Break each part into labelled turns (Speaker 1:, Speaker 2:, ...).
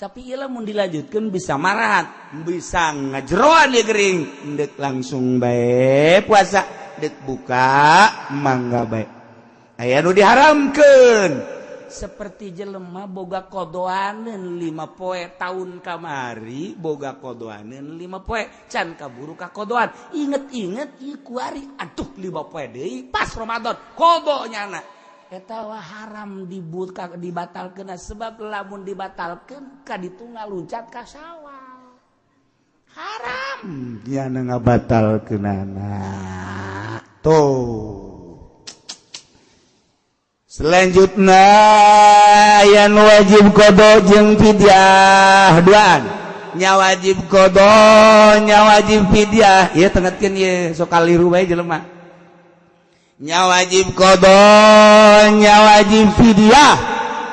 Speaker 1: Tapi ieu lamun dilanjutkeun bisa marahan, bisa ngajeroan ieu gering. Endek langsung bae puasa, dek buka mangga bae. Aya nu diharamkeun. Seperti jelema boga kodoaneun 5 poe tahun kamari, boga kodoaneun 5 poe, can kaburu ka kodoan. Inget-inget ieu kuari aduh 5 poe deui pas Ramadan kodo nyana. Eta wah haram dibuka dibatalkeun sebab lamun dibatalkeun ka ditu ngaluncat ka Sawal. Haram nyana ngabatalkeunana. Tuh. Selanjutnya yang wajib qodho jeung fidyah duaan. Nya wajib qodho, nya wajib fidyah. Ieu tengetkeun ieu sok kaliru bae jelema. Nya wajib qodho, nya wajib fidyah.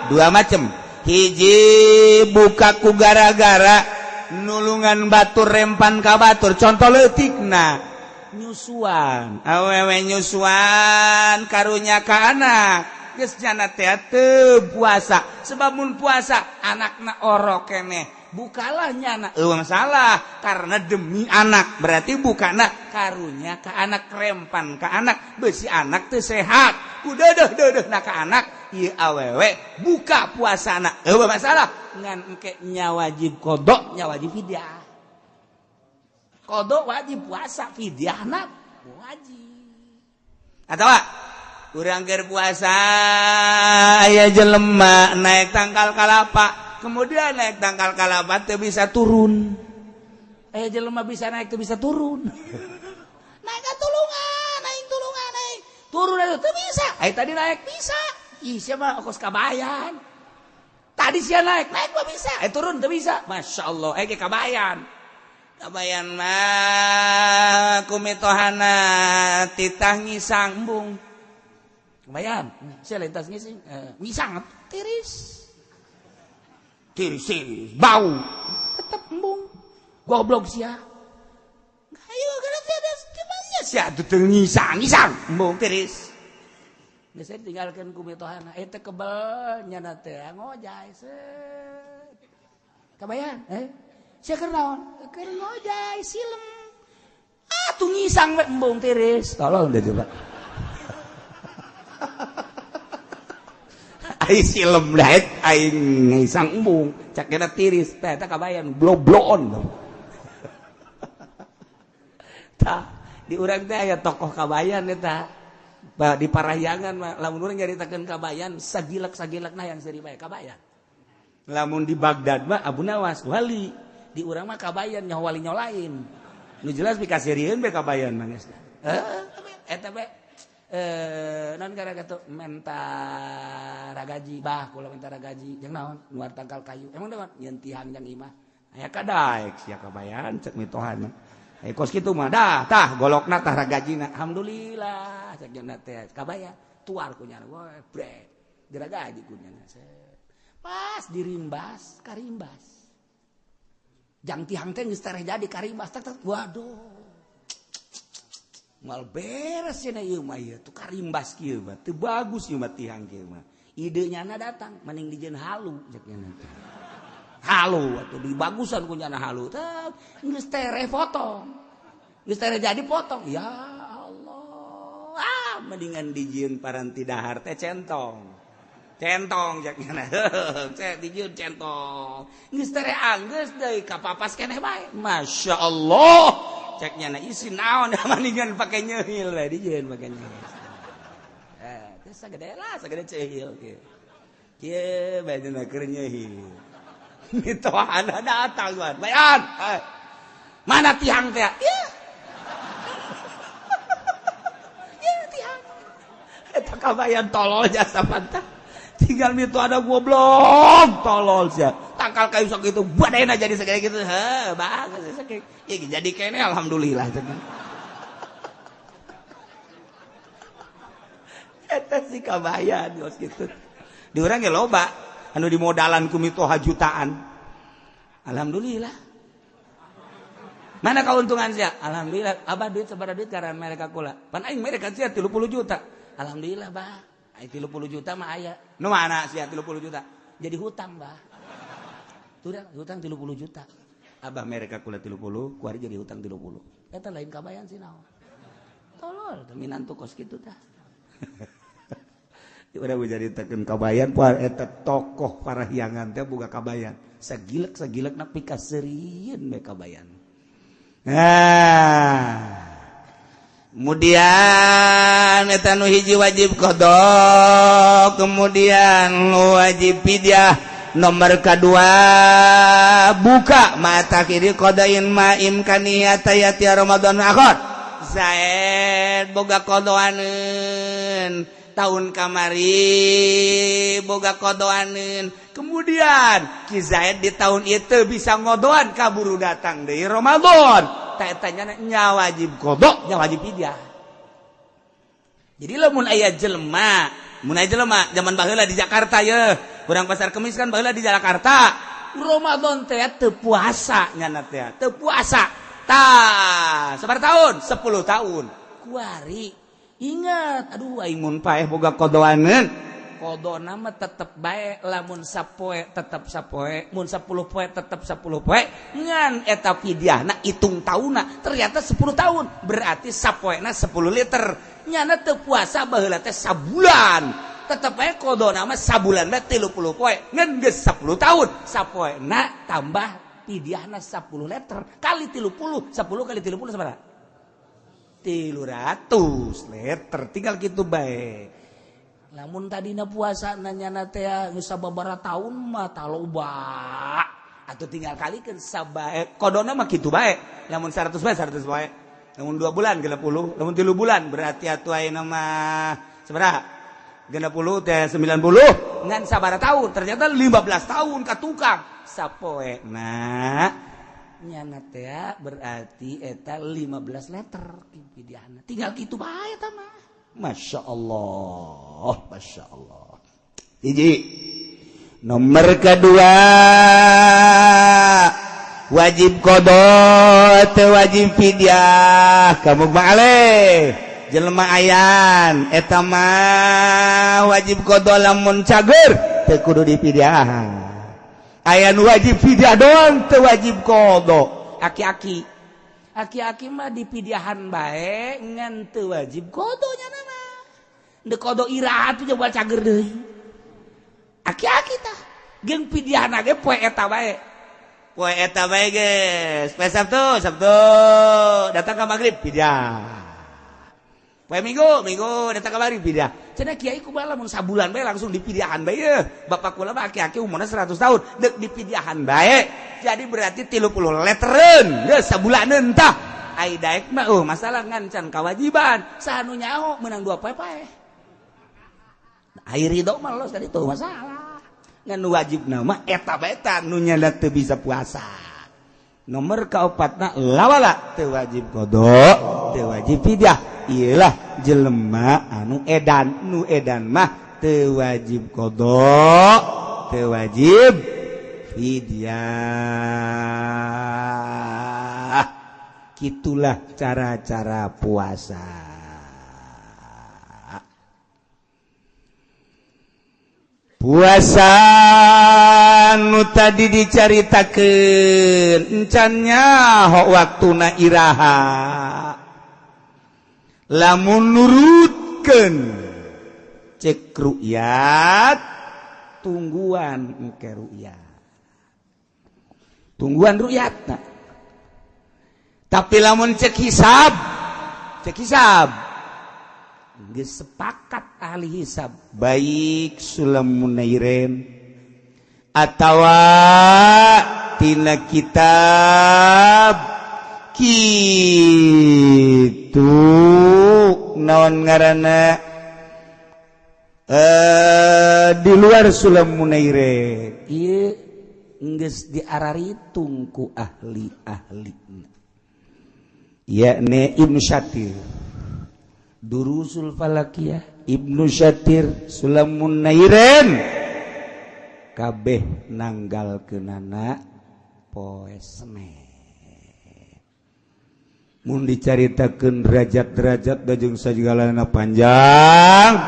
Speaker 1: Dua macam. Hiji buka ku gara-gara nulungan batur rempan ka batur. Contoh leutikna nyusuan. Awewe nyusuan karunya ka anak. Geus jana teh teu puasa sebab mun puasa anakna orok keneh bukalah nyana eueuh masalah karena demi anak berarti bukana karunya ka anak rempan ka anak besi anak teu sehat ku deudeuh-deudeuhna ka anak ieu awewe buka puasana eueuh masalah ngan engke nya wajib qodho nya wajib fidyah qodho wajib puasa fidyahna wajib atawa urang keur puasa aya jelema naik tangkal kalapa kemudian naik tangkal kalapa teu bisa turun aya jelema bisa naik teu bisa turun naik ka tulungan aing tulungan aing turun atuh teu bisa ai tadi naik bisa ih sia mah kos kabayan tadi sia naik naik mah bisa eh turun teu bisa Masya Allah eh kabayan kabayan mah kumitohana titah ngisang embung kabayan sia lintas ngising ngisang tiris tiris tiris bau tetep embung goblok sia ayo kana sia cuman sia teu ngisang ngisang embung tiris geus tinggalkeun ku mitohana eta kebel nyana teh ngojay set kabayan sia keur naon keur ngojay silem ah tuh ngisang we embung tiris tolong deh coba ai silem daek aing ngisang embung cak kena tiris teh eta kabayan blobloon tah di urang teh aya tokoh kabayan eta di Parahyangan mah lamun urang nyaritakeun kabayan sagilek-sagilekna yang seuri bae kabayan lamun di Baghdad mah Abu Nawas wali di urang mah kabayan nyaho wali nyaho lain nu jelas pikaseurieun bae kabayan mah geus eta bae non gara kitu menta ragaji bah kula menta ragaji jeung naon nuar tangkal kayu emang naon nyeun tihang jang imah aya kadaek sia kabayan cek mitohana aya kos kitu mah dah tah golokna tah ragajina alhamdulillah cek jeung teh kabayan tuar ku nyana we brek diragaji ku nyana pas dirimbas karimbas jang tihang teh geus tereh jadi karimbas tak tak waduh mal beres cenah ieu mah ieu tuh karimbas kieu mah teu bagus ieu mah tihang kieu mah ide nyana datang mending dijieun halu cek nyana halu atuh dibagusan ku nyana halu teh geus tereh potong geus tereh jadi potong ya Allah ah mendingan dijieun paranti dahar teh centong centong cek nyana cek dijieun centong geus tereh anggeus deui kapapas keneh bae Masya Allah cek nyana isi naon mendingan pake nyeuhil we dijieun pake nyeuhil teh sagede lah sagede ceuhil kieu kieu bae dina keur nyeuhil mitohana datang wan bayan mana tihang teh ya ya tihang eta kabayan tolol jasa pantah tinggal mito ada goblok tolol sia tangkal kayu sok itu badena jadi segede gitu heh bagus sakitu ya jadi kene alhamdulillah eta si kabayan geus kitu di urang ge loba anu dimodalan ku mitoha jutaan alhamdulillah mana keuntungan sia alhamdulillah abah duit sabaraha duit karena mereka kula pan aing mereka sia 30 juta alhamdulillah bah aing 30 juta mah aya nu mana sia 30 juta jadi hutang bah Tuh hutang 30 juta. Abah mereka kula 30, kuari jadi hutang 30. Eta lain kabayan sih naon. Tolol, minantu kos kitu tah. Udah jadi kabayan eta tokoh parahyangan teh boga kabayan. Sagilek sagilek nak pikaseurieun we kabayan. Nah, kemudian eta nu hiji wajib qada, kemudian wajib fidyah. Nomor kedua, buka mata kiri qadain ma imkaniyata yati Ramadan akhir. Zaid boga qadaaneun tahun kamari, boga qadaaneun. Kemudian Ki Zaid di tahun itu bisa ngodoan, kaburu datang dari Ramadan. Tanya nya wajib qada, nya wajib fidyah. Jadi lamun aya jelema, mun aya jelema zaman baheula di Jakarta ye, urang Pasar Kemis kan baheula di Jakarta, Ramadan teh teu puasa nyana teh, teu puasa. Tah, sabaraha tahun? 10 tahun. Kuari ingat, aduh, aing mun paeh boga qadaaneun. Qadana mah tetep bae, lamun sapoe tetep sapoe, mun 10 poe tetep 10 poe, ngan eta fidyahna hitung tauna ternyata 10 tahun, berarti sapoena 10 liter. Nyana teu puasa baheula teh sabulan, tetep bae qadana mah sabulan mah 30 poe, ngan geus 10 tahun sapoena tambah fidyahna 10 liter kali 30, 10 kali 30 sabaraha? 300 liter. Tinggal gitu bae. Lamun tadina puasa nanya teh geus sababaraha tahun mah taloba atau tinggal kalikeun sabae qadana mah kitu bae. Lamun 100 bae, 100 bae. Lamun 2 bulan 60, lamun 3 bulan berarti atuh ayeuna mah sabaraha? 60 teh 90. Ngan sabaraha tahun? Ternyata 15 tahun ka tukang sapoe. Nah, nyana teh berarti eta 15 liter fidyahna. Tinggal kitu bae eta mah. Masya Allah, Masya Allah. Hiji. Nomor kedua, wajib qada teu wajib fidyah. Kamu balik jelema ayan eta mah wajib qada, lamun cager teu kudu difidyah. Aya nu wajib fidyah doang, teu wajib qada, aki-aki. Aki-aki mah dipidyahan bae, ngan teu wajib qada nya mah. Deuk qada iraha tuh coba, cager deui. Aki-aki tah jeung pidyahna ge poe eta bae. Poe eta bae geus. Poe Sabtu, Sabtu datang ka maghrib pidyah. Poe Minggu, Minggu datang ka maghrib pidyah. Cenah kiai, kumaha lamun sabulan bae langsung dipidyahan bae ye? Bapak kula mah aki-aki umurna 100 tahun, deuk dipidyahan bae. Jadi berarti 30 leteren geus sabulaneun tah. Ai daek mah masalah ngan can kewajiban. Saha nu nyaho menang dua poe pae. Ai ridho mah los tadi tuh masalah. Ngan wajib nama eta bae ta nu nyana teu bisa puasa. Nomor kaopatna, lawala teu wajib qada, teu wajib fidyah. Iyalah jelema anu edan, nu edan mah teu wajib qada, teu wajib fidyah. Gitulah cara-cara puasa. Puasa nu tadi dicaritakeun encan nyaho waktuna iraha. Lamun nurutkeun cek rukyat, tungguan engke rukyat, tungguan rukyat. Tapi lamun cek hisab, cek hisab geus sepakat ahli hisab, baik Sulam Munairin atawa tina kitab kitu naon ngaranna, di luar Sulam Munairin ieu geus diararitung ku ahli-ahli, yakni Ibnu Syatir, Durusul Falakiyah Ibnu Syatir, Sulamun Nairen, kabeh nanggal kenana poe Senen. Mun dicaritakeun derajat-derajat dajeng sagalana panjang.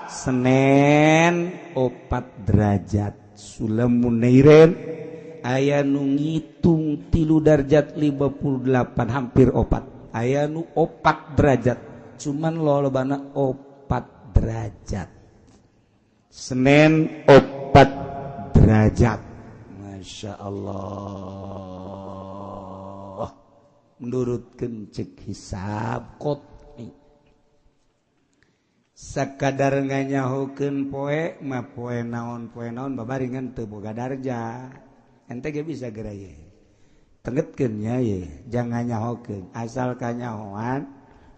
Speaker 1: Senen 4 derajat Sulamun Nairen. Aya nu ngitung 3 derajat 58 hampir 4. Aya nu 4 derajat. Cuman lolobana 4 derajat. Senin 4 derajat. Masya Allah. Menurutkeun cek hisab qot'i. Sakadar nganyahokeun poe mah poe naon babaringan teu boga darja. Ente ge bisa geura ye. Tengetkeun nya ye, jangan nyahokeun. Asal kanyahoan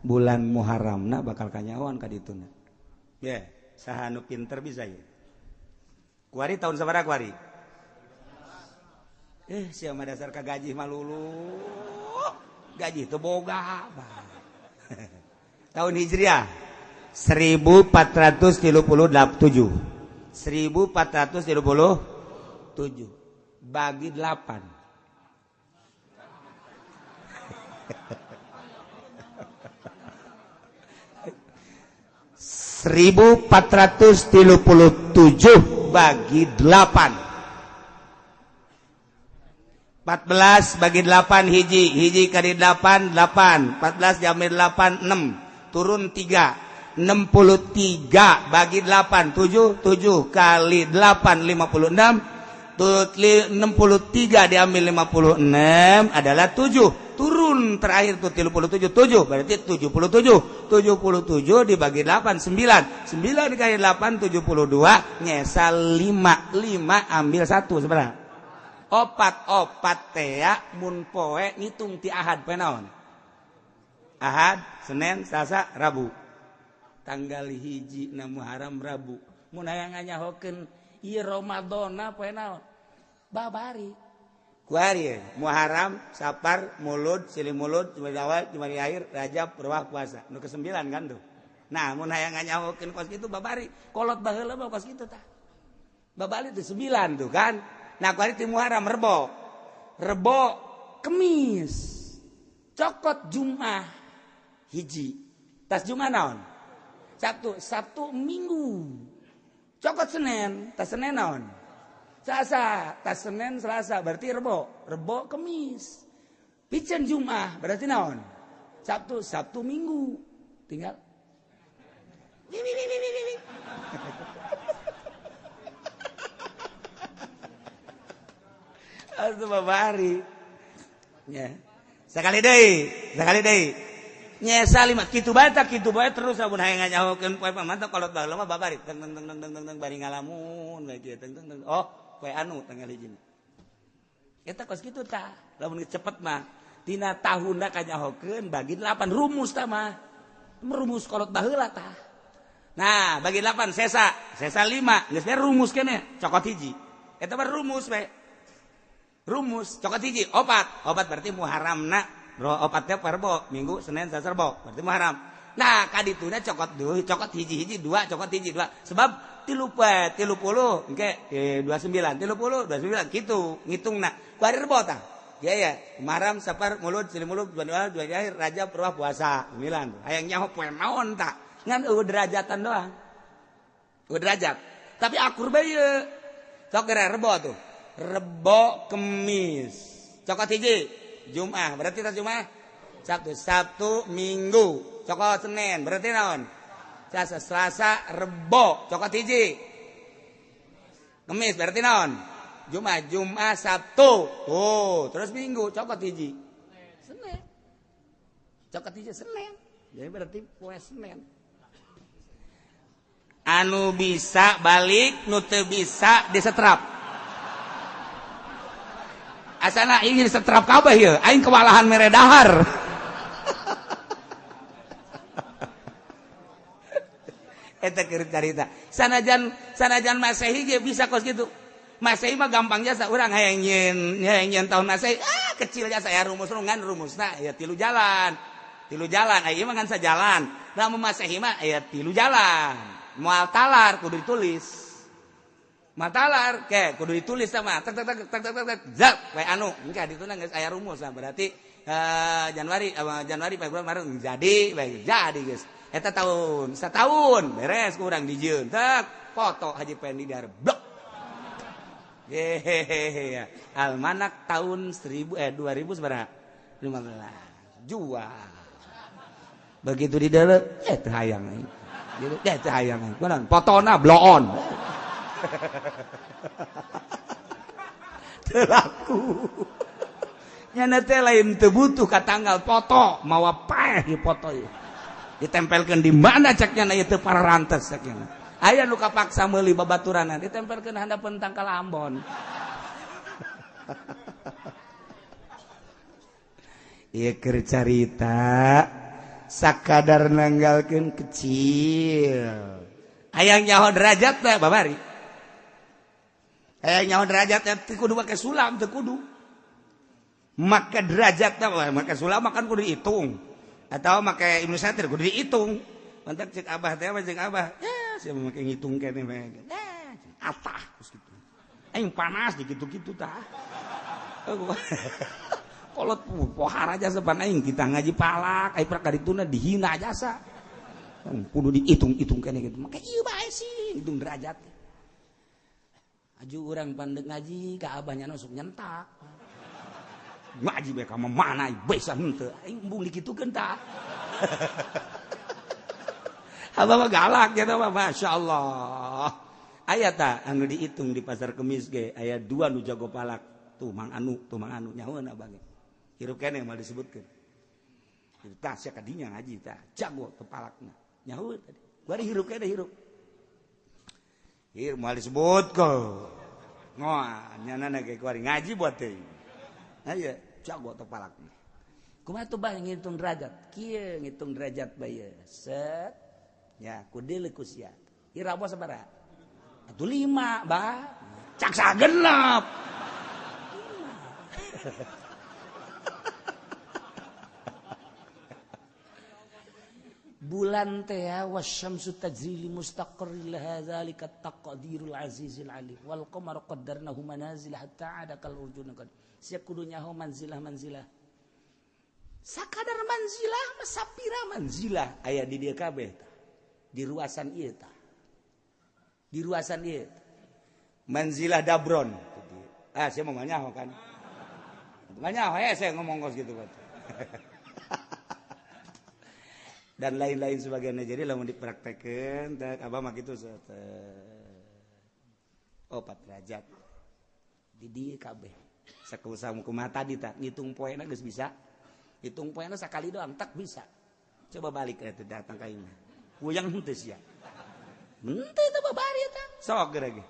Speaker 1: bulan Muharramna bakal kanyahoan ka dituna. Ye, saha nu pinter bisa ye. Kuari tahun sabaraha kuari? Sia mah dasar ka gaji mah lulu. Gaji teu boga. Tahun Hijriah 1437. 1437 bagi 8. (1437) bagi 8. 14 bagi 8 hiji, hiji kali 8 8, 14 jamir 8 6, turun 3. 63 bagi 8 7, 7 kali 8 56, 63 diambil 56 adalah 7, turun terakhir tuh 37, 7 berarti 77, 77 dibagi 8 9, 9 kali 8 72, nyesal 5, 5 ambil 1 sebenarnya. Opat tea mun poe ngitung ti Ahad poe naon? Ahad, Senin, Selasa, Rabu. Tanggal 1 na Muharram Rabu. Mun hayang nganyahokeun ieu Ramadana poe naon? Babari. Kuari Muharram, Sapar, Mulud, Silih Mulud, Jumadil Awal, Jumadil Akhir, Rajab, Ruwah, puasa. Nu ke-9 kan tuh. Nah, mun hayang nganyahokeun kos kitu babari. Kolot baheula mah kos kitu tah. Babari teh 9 tuh kan. Nah, kuari ti Muharram Rebo. Rebo Kemis. Cokot Jumat hiji. Tas Jumat naon? Sabtu, Sabtu Minggu. Cokot Senin, tas Senin naon? Selasa, tas Senin Selasa berarti Rebo, Rebo Kemis. Piceun Jumat berarti naon? Sabtu, Sabtu Minggu. Tinggal Atuh babari. Ya. Sekali deui, sekali deui. Nyesa lima kitu bae tak kitu bae terus amun hayang nganyahokeun poe pamantau kolot baheula mah babari teng teng teng teng teng teng bari ngalamun bae kieu teng teng teng. Oh, poe anu tanggal hiji. Eta kos kitu tah. Lamun cepet mah tina tahunna kanyahokeun bagi 8 rumus tah mah. Rumus kolot baheula tah. Nah, bagi 8 sesa, sesa 5, geus rumus keneh cokot hiji. Eta mah rumus we. Rumus cokot hiji opat, opat berarti Muharramna opatnya Rebo, Minggu, Senin, Selasa, Rebo berarti Muharram. Nah, kadituna cokot dua, cokot hiji-hiji dua, cokot hiji dua. Sebab 30 engke 29, 30 29 kitu ngitungna. Kuari Rebo tah. Ya ya, Muharram, Sapar, Mulud, Silih Mulud, Jumadil, Jumadil Akhir, Rajab, Ruwah, puasa 9. Hayang nyaho poe naon tah? Ngan eueuh derajatan doang. Eueuh derajat. Tapi akur bae ieu. Sok geura Rebo tuh. Rebo Kemis. Cokot hiji Jumat, berarti tas Jumat Sabtu, Sabtu Minggu. Cokot Senin, berarti naon? Selasa, Selasa Rebo, cokot hiji Kemis, berarti naon? Jumat, Jumat Sabtu. Tuh, terus Minggu cokot hiji Senin. Cokot hiji Senin. Jadi berarti poe Senin. Anu bisa balik, nu teu bisa disetrap. Asana ingin setrap kabeh ieu, aing kewalahan mere dahar. Eta keur carita. Sanajan Masehi ge bisa kos kitu. Masehi mah gampang jasa urang hayang nyieun tahun Masehi, ah kecil jasa ya rumus ngan rumusna ya 3 jalan. 3 jalan, aya mah ngan sajalan. Lamun Masehi mah aya 3 jalan. Moal talar kudu ditulis. Matalar ke kudu ditulis sama tak tak tak tak tak tak zap we anu engke dituna geus aya rumus lah berarti Januari Januari Februari Maret jadi bae jadi geus eta tahun setahun beres kurang dijieun tak foto Haji Pendi di hareup blok Hehehe. Almanak tahun 2015 jual. Begitu di dalam teu hayang aing. Teu hayang aing. Kunaon? Potona bloon. Teu laku. Nyana teh lain teu butuh ka tanggal foto, mawa paeh di foto ieu. Ditempelkeun di mana cek nyana ieu teu pararantes cek nyana. Aya nu kapaksa meuli babaturanna ditempelkeun handapeun tangkal Ambon. Ieu keur carita sakadar nanggalkeun kecil. Hayang nyaho derajat teh babari. Hayang nyaho derajat teh kudu make sulam teu kudu. Make derajat teh make sulam makan kudu dihitung. Atau make Ibnu Satir kudu dihitung. Mantak cek abah teh cek abah. Ya sia make ngitung keneh bae. Atah geus kitu. Aing panas di kitu-kitu tah. Kolot pohara jasa pan aing kita ngaji palak, aing prak kadituna dihina jasa. Kudu dihitung-hitung keneh kitu. Make ieu bae sih hitung derajat. Aju urang pandek ngaji ka abahnya sok nyentak. Ngaji bae ka mana bisa henteu. Aing embung dikitukeun tah. Abah mah galak gitu mah, Masya Allah. Aya tah anu dihitung di pasar Kemis ge, aya dua nu jago palak. Tuh Mang Anu, nyahoeun abah ge. Hirup keneh moal disebutkeun. Tah sia kadinya ngaji tah, jago teu palakna. Nyahoeun tadi. Kuari hirup keneh hirup. Hirup moal disebutkeun. Ngoa nyana ge kuari ngaji buat teh. Aya jago teu palakna. Kumaha tuh bah ngitung derajat? Kieu ngitung derajat bae. Set. Ya, kudu ku sia. Ira apa sabaraha? Atuh 5, bah. Cak sagenep. 5. Bulan teh wasyamsu tajri li mustaqarrin laha zalika taqdirul azizil alim wal qamaru qaddarnahu manazil hatta ada kal urjun qad. Sia kudu nyaho manzilah-manzilah. Sakadar manzilah mah sapira manzilah aya di dieu kabeh. Di ruasan ieu tah. Di ruasan ieu. Manzilah Dabron. Ah, saya mau nyaho kan. Nyaho ya saya ngomong kos gitu kan. Dan lain-lain sebagainya. Jadi lamun dipraktekeun teh abah mah kitu oh 4 derajat. Di dieu kabeh. Sakusaha kumaha tadi tah ngitung poena geus bisa. Hitung poena sakali doang tak bisa. Coba balik eta datang ka imah. Goyang henteu sia. Henteu teh babari eta. Sok geura ge.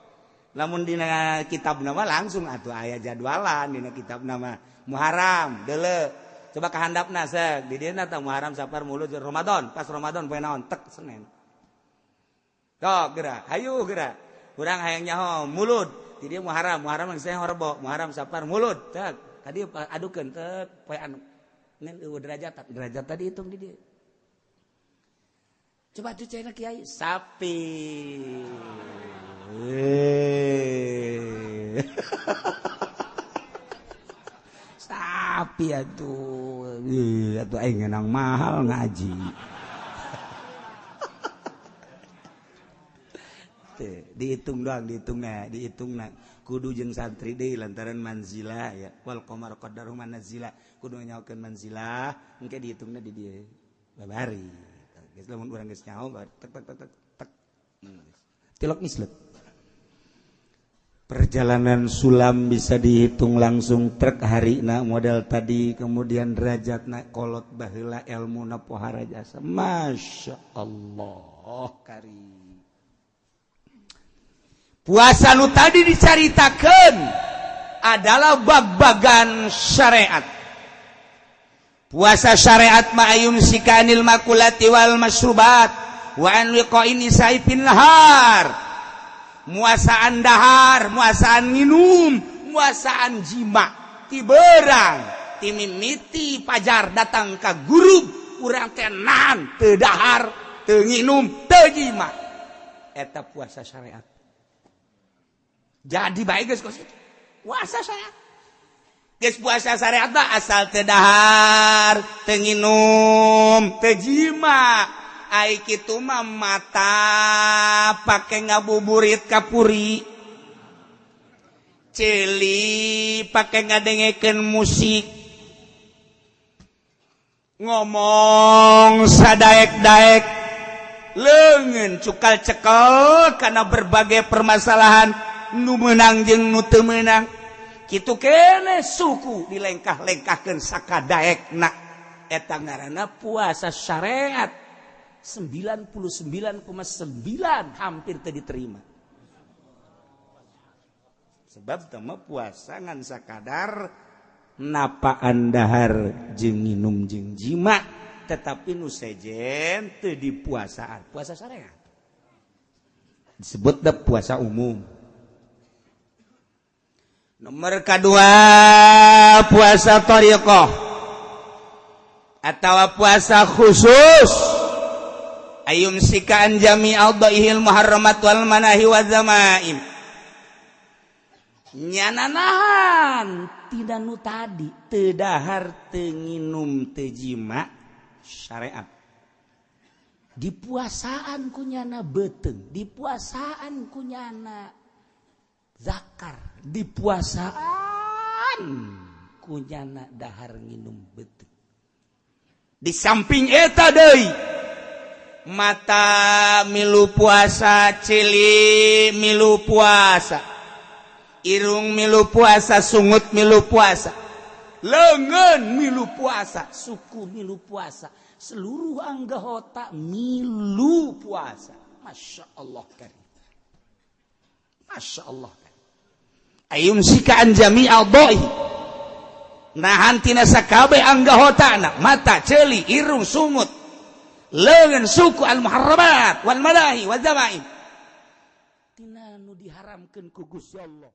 Speaker 1: Lamun dina kitab nama langsung atuh aya jadwalan dina kitab nama Muharram deuleu. Coba kahandapna sek di dieu tah Muharram Safar Mulud Ramadan, pas Ramadan poe naon tek Senin. Sok geura, hayu geura. Urang hayang nyaho Mulud, di dieu Muharram, Muharram geus Rebo, Muharram Safar Mulud tek. Ka dieu adukeun tek poe anu. Ngan eueuh derajat, derajat tadi hitung di dieu. Coba tuh cina kiai sapi. Sapi atuh. Atuh aing ngenang mahal ngaji. Dihitung doang, dihitungna, dihitungna. Kudu jeung santri deui lantaran manzilah ya. Wal qamar qaddaru manazila. Kudu nyaokeun manzilah, engke dihitungna di dieu. Babari. Geus lamun urang geus nyaho tek tek tek tek tek. Tilok mislet. Perjalanan sulam bisa dihitung langsung trek harina model tadi, kemudian derajatna kolot baheula elmuna pohara jasa. Masya Allah kari. Puasa nu tadi dicaritakeun adalah bag-bagan syariat. Puasa syariat ma'ayum sikanil makulati wal masrubat wa an liqa'in nisa'i nahar. Muasaan dahar, muasaan minum, muasaan jima. Ti berang, ti mimiti pajar datang ka guru, urang teh nahan, teu dahar, teu nginum, teu jima. Eta puasa syariat. Jadi baik geus kos itu. Puasa syariat. Geus puasa syariat mah asal teu dahar, teu nginum, teu jima. Ai kitu mah mata pake ngabuburit kapuri. Ceuli pake ngadengekeun musik, ngomong sadaek-daek, leungeun cukal cekel karena berbagai permasalahan nu meunang jeung nu teu meunang. Kitu kene suku dilengkah-lengkahkeun sakadaekna. Eta ngaranna puasa syariat 99,9 hampir teu diterima, sebab teu puasa ngan sakadar napaan dahar jeung nginum jeung jima, tetapi nu sejen teu dipuasaan. Puasa syariat disebut da puasa umum. Nomor kedua, puasa thariqah atau puasa khusus, ayyumsika an jami' a'dha'ihil muharramat wal manahi wa zamaim. Nyana nahan tina nu tadi, teu dahar, teu nginum, teu jima syariat. Dipuasaan ku nyana beuteung, dipuasaan ku nyana zakar, dipuasaan ku nyana dahar nginum beuteung. Di samping eta deui, mata milu puasa, ceuli milu puasa, irung milu puasa, sungut milu puasa, leungeun milu puasa, suku milu puasa, seluruh anggota milu puasa. Masya Allah karim, Masya Allah karim. Ayyumsika an jami' a'dha'i, nahan tina sakabeh anggotana, mata, ceuli, irung, sungut, leungeun, suku, al muharramat wal manahi wal zamaim, tina nu diharamkeun ku Gusti Allah.